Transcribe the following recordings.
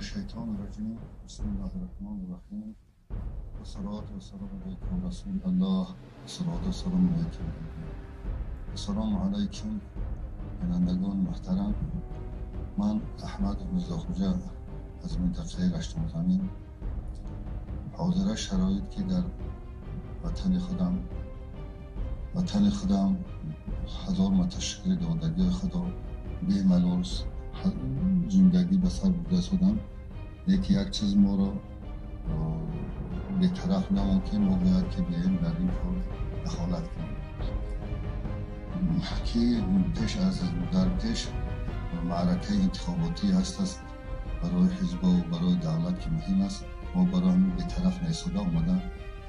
الشیطان الرجیم. بسم الله الرحمن الرحیم. و صلات و سلام علیکم رسول الله. صلات و سلام علیکم. السلام علیکم بینندگان محترم. من احمد میرزاخوجه از منطقه رشتون. حاضر شرایط که در وطن خودم هزار متشکر دادگی خدا بی‌ملال زندگی به سر برده شدم. یکی یک چیز ما را بی‌طرف نمون که ما باید که بیایم در این کار دخالت کنیم که پیش از در پیش معرکه انتخاباتی هست است برای حزب و برای دولت که مهم است. ما برای همین بی‌طرف نیستاده آمده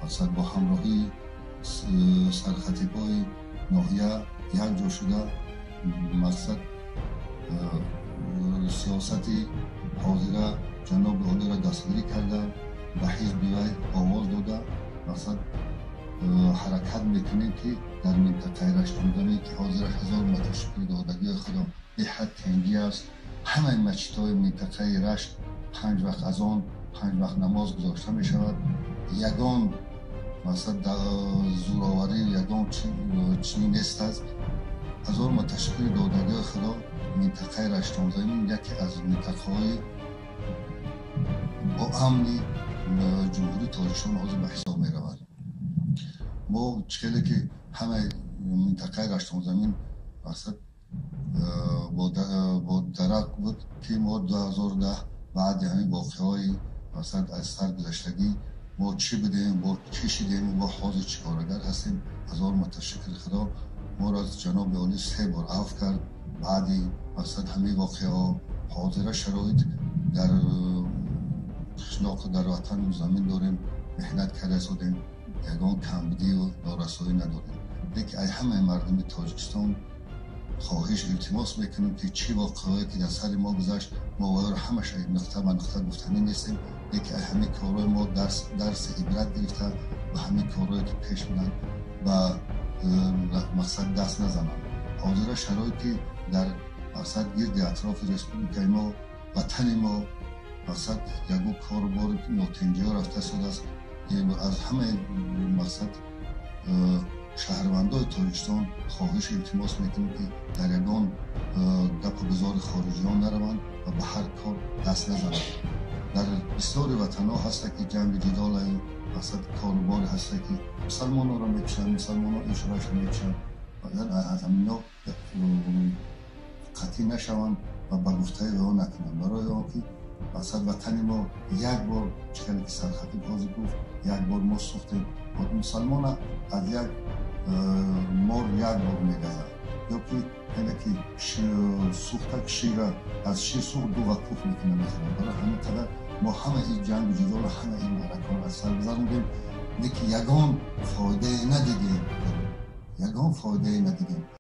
مقصد با همراهی سرخطیبای ناحیه یک جا شده، مقصد سیاست حاضره جناب عالی را دستگیری کرده، به حزب وی آواز داده، مقصد حرکت میکنیم که در منطقه رشتون که حاضر هزار متشکل دادگی خدا به حد تنگی است. همه مسجدهای منطقه رشت 5 وقت اذان، 5 وقت نماز گذاشته می شود. یگان مقصد زورآوری یگان چی نیست است. هزار متشکل دادگی خدا منطقه رشتون زمین یکی از منطقه های با امنی جمهوری تاجیکستان حاضر به حساب می رود. ما چخیلی که همه منطقه رشتون زمین مقصد با درک بود که ما 2010 بعد همین واقعه های مقصد از سر گذشتگی ما چی بدیم، با چی شدیم، با حاضر چی کارگر هستیم. هزار متشکر خدا ما را از جناب عالی 3 بار عفو کرد. بعدی مقصد همه واقعه ها حاضر شرایط در قشلاق در وطن زمین داریم، محنت کرده شدیم، یگان کمبودی و نارسایی نداریم. لیکن ای همه مردم تاجیکستان خواهش التماس میکنیم که چی واقعه که در سر ما گذشت ما باید همش نقطه به نقطه گفتنی نیستیم. لیکن ای همه کارهای ما درس عبرت گرفته و همه کارهایی که پیش بودن و مقصد دست نزنن. حاضر شرایطی در مقصد گرد اطراف رسپوبلیکای ما وطن ما مقصد یگو کاروبار ناتنجی ها رفته شده است. از همه مقصد شهروندای تاجیکستان خواهش التماس میکنیم که در یگان گپ و گذار خارجیان نروند و به هر کار دست نزنند. در بسیاری وطن ها هست که جنگ جدال مقصد کاروبار هست که مسلمان ها را میکشند، مسلمان ها این شرایط را میکشند. از همینا قطعی نشوند و به گفته او نکنند. برای آنکه مقصد وطن ما یک بار چخیلی که سرخطیب حاضر گفت یک بار ما سوختیم. مسلمان از یک مار یک بار میگزد یا که اینه که سوخته شیر از شیر سوخت دو وقوف میکنه میخورد. برای همین قدر ما همه این جنگ و جدال همه این معرکه را از سر گذروندیم، لیکن یگان فایده ندیدیم، یگان فایده ندیدیم.